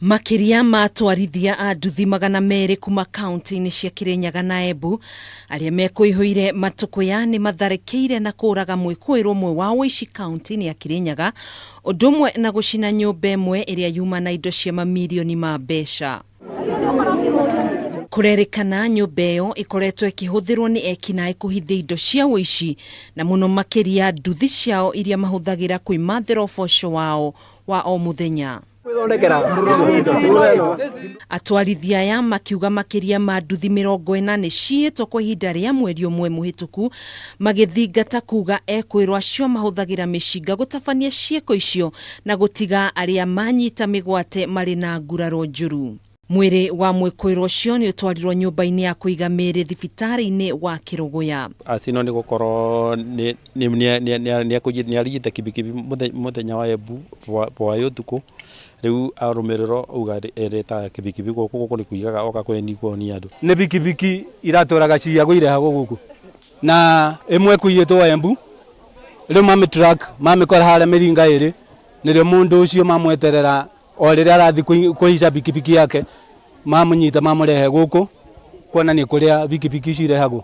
Makĩria ma atwarithia a nduthi 200 kuma kauntĩ-inĩ cia Kirinyaga na Embu arĩa mekũihũire matũkũya nĩ matharĩkĩire na kũũraga mwĩkũĩrwo ũmwe wa ũici kauntĩ-inĩ ya Kirinyaga ũndũ ũmwe na gũcina nyũmba ĩmwe ĩrĩa yuma na indo cia mamirioni ma mbeca. Kũrerĩkana nyũmba ĩyo ĩkoretwo ĩkĩhũthĩrwo nĩ ekinaĩ kũhithia indo cia ũici na mũno makĩria nduthi ciao iria mahũthagĩra kwĩmathĩra ũboco wao wa o mũthenya. Atwarithia aya makiuga makĩria ma nduthi 40 nĩciiyĩtwo kwa ihinda rĩa mweri ũmwe mũhĩtũku magĩthingata kuga ekwĩrwo acio mahũthagĩra mĩcinga gũtabania ciĩko icio na gũtiga arĩa manyita mĩgwate marĩ na nguraro njũru. Mwĩrĩ wa mwĩkũĩrwo ũcio nĩ ũtwarirwo nyũmba-inĩ ya kũiga mĩĩrĩ thibitarĩ-inĩ wa Kĩrũgũya. Acinwo nĩ gũkorwo nĩ arigite kibikibi mũthenya wa Embu hwaĩ ũtukũ, rĩu arũmĩrĩrwo auga eretaga kibikibi gũkũ, gũkũ nĩ kuigaga oka kuonia andũ. Nĩ bikibiki iratũraga ciyagwo irehagwo gũkũ na ĩmwe ĩkuiyĩtwo Embu, rĩu mamĩ track mamĩkora harĩa mĩringa ĩrĩ, nĩrĩo mũndũ ũcio mamweterera o rĩrĩa arathiĩ kũhaica bikibiki yake mamũnyita mamũrehe gũkũ kuonania kũrĩa bikibiki icio irehagwo.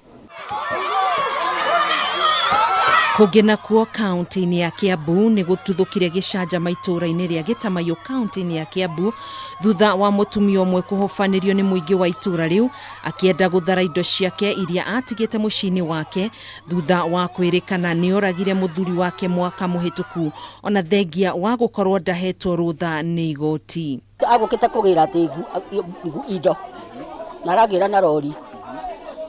Kũngĩ nakuo kaunti-inĩ ya Kiambu nĩ gũtuthũkire gĩcanjama itũũra-inĩ rĩa Gĩtamaiyũ kaunti-inĩ ya Kiambu thutha wa mũtumia ũmwe kũhobanĩrio nĩ mũingĩ wa itũũra rĩu akĩenda gũthara indo ciake iria atigĩte mũciĩ-inĩ wake thutha wa kwĩrĩkana nĩ oragire mũthuri wake mwaka mũhĩtũku ona thengia wa gũkorwo ndahetwo rũtha nĩ igoti. Agũkĩte kũgĩra atĩ indo na aragĩra na rori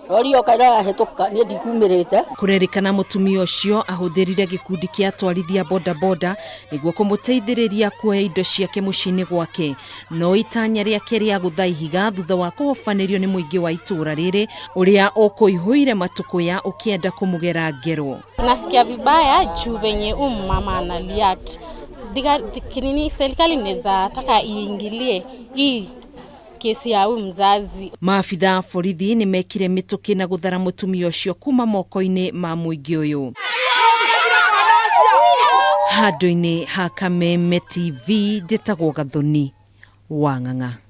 rori yoka ĩrahĩtũka niĩ ndikumĩrĩte. Kũrerĩkana mũtumia ũcio ahũthĩrire gĩkundi kĩa atwarithia bodaboda nĩguo kũmũteithĩrĩria kuoya indo ciake mũciĩ-inĩ gwake no itanya rĩake rĩa gũtha ihiga thutha wa kũhobanĩrio nĩ mũingĩ wa itũũra rĩrĩ ũrĩa ũkũihũire matũkũya ũkĩenda kũmũgera ngero. Nasikia vibaya juu venye huyu mama ana react. Kinini serikali inaweza taka iingilie hii kesi ya huyu mzazi. Maabitha a borithi nĩ mekire mĩtũkĩ na gũthara mũtumia ũcio kuma moko-inĩ ma mũingĩ ũyũ. Handũ-inĩ ha Kameme TV njĩtagwo Gathoni wa Ng'ang'a.